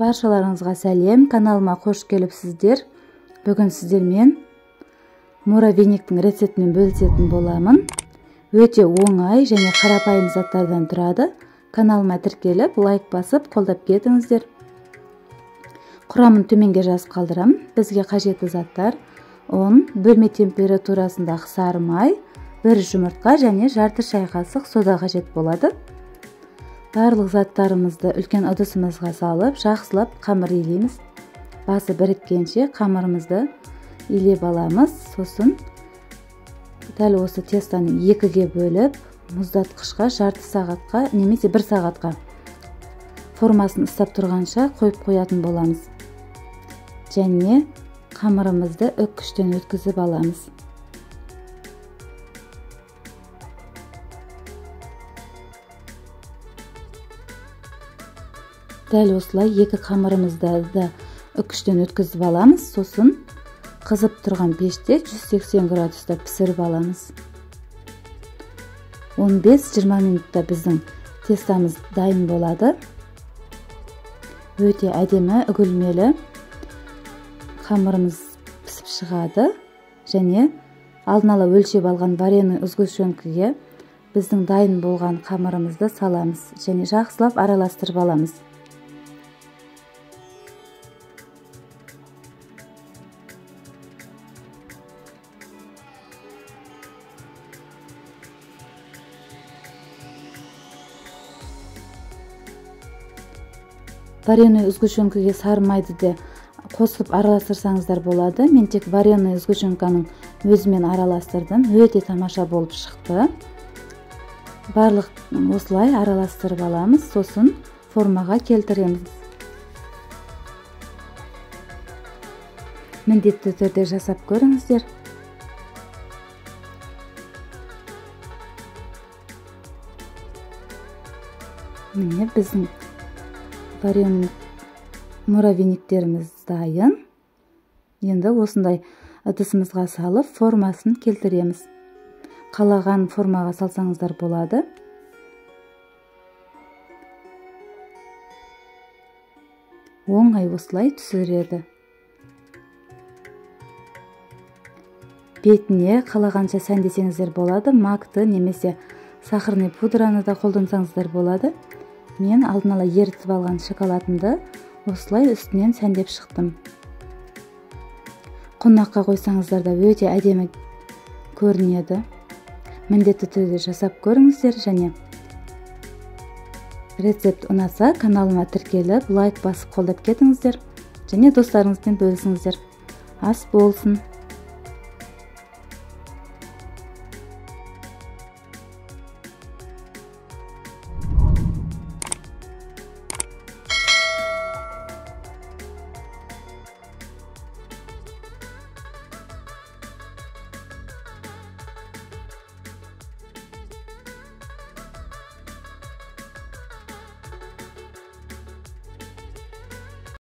Баршаларыңызға сәлем, каналыма қош келіпсіздер. Бүгін сіздермен муравейниктің рецептімен бөлісетін боламын. Өте оңай және қарапайым заттардан тұрады. Каналыма тіркеліп, лайк басып, қолдап кетіңіздер. Құрамын төменге жазып қалдырамын. Бізге қажетті заттар: ұн, бөлме температурасындағы сары май, бір жұмыртқа және жарты шай қасық сода қажет болады. Барлық заттарымызды үлкен ыдысымызға салып, жақсылап қамыр илейміз. Басы біріккенше қамырымызды илеп аламыз. Сосын дәл осы тестаны екіге бөліп, мұздатқышқа жарты сағатқа немесе бір сағатқа формасын ұстап тұрғанша қойып қоятын боламыз. Және қамырымызды үккіштен өткізіп аламыз. Дәл осылай екі қамырымызды да үккіштен өткізіп аламыз. Сосын қызып тұрған пеште 180 градуста пісіріп аламыз. 15-20 минутта біздің тестамыз дайын болады. Өте әдемі үгілмелі қамырымыз пісіп шығады. Және алдын ала өлшеп алған вареный сгущенкіге біздің дайын болған қамырымызды саламыз және жақсылап араластырып аламыз. Вареный сгущенкіге сары майды да қосып араластырсаңыздар болады. Мен тек вареный сгущенканың өзімен араластырдым. Өте тамаша болып шықты. Барлық осылай араластырып аламыз, сосын формаға келтіреміз. Міндетті түрде жасап көріңіздер. Міне біздің вареный муравейниктеріміз дайын. Енді осындай ыдысымызға салып формасын келтіреміз. Қалаған формаға салсаңыздар болады. Оңай осылай түсіреді. Бетіне қалағанша сәндесеңіздер болады. Макты немесе сахарный пудраны да қолдансаңыздар болады. Мен алдын ала ерітіп алған шоколадымды осылай үстінен сәндеп шықтым. Қонаққа қойсаңыздар да өте әдемі көрінеді. Міндетті түрде жасап көріңіздер және рецепт ұнаса каналыма тіркеліп, лайк басып қолдап кетіңіздер және достарыңызбен бөлісіңіздер. Ас болсын!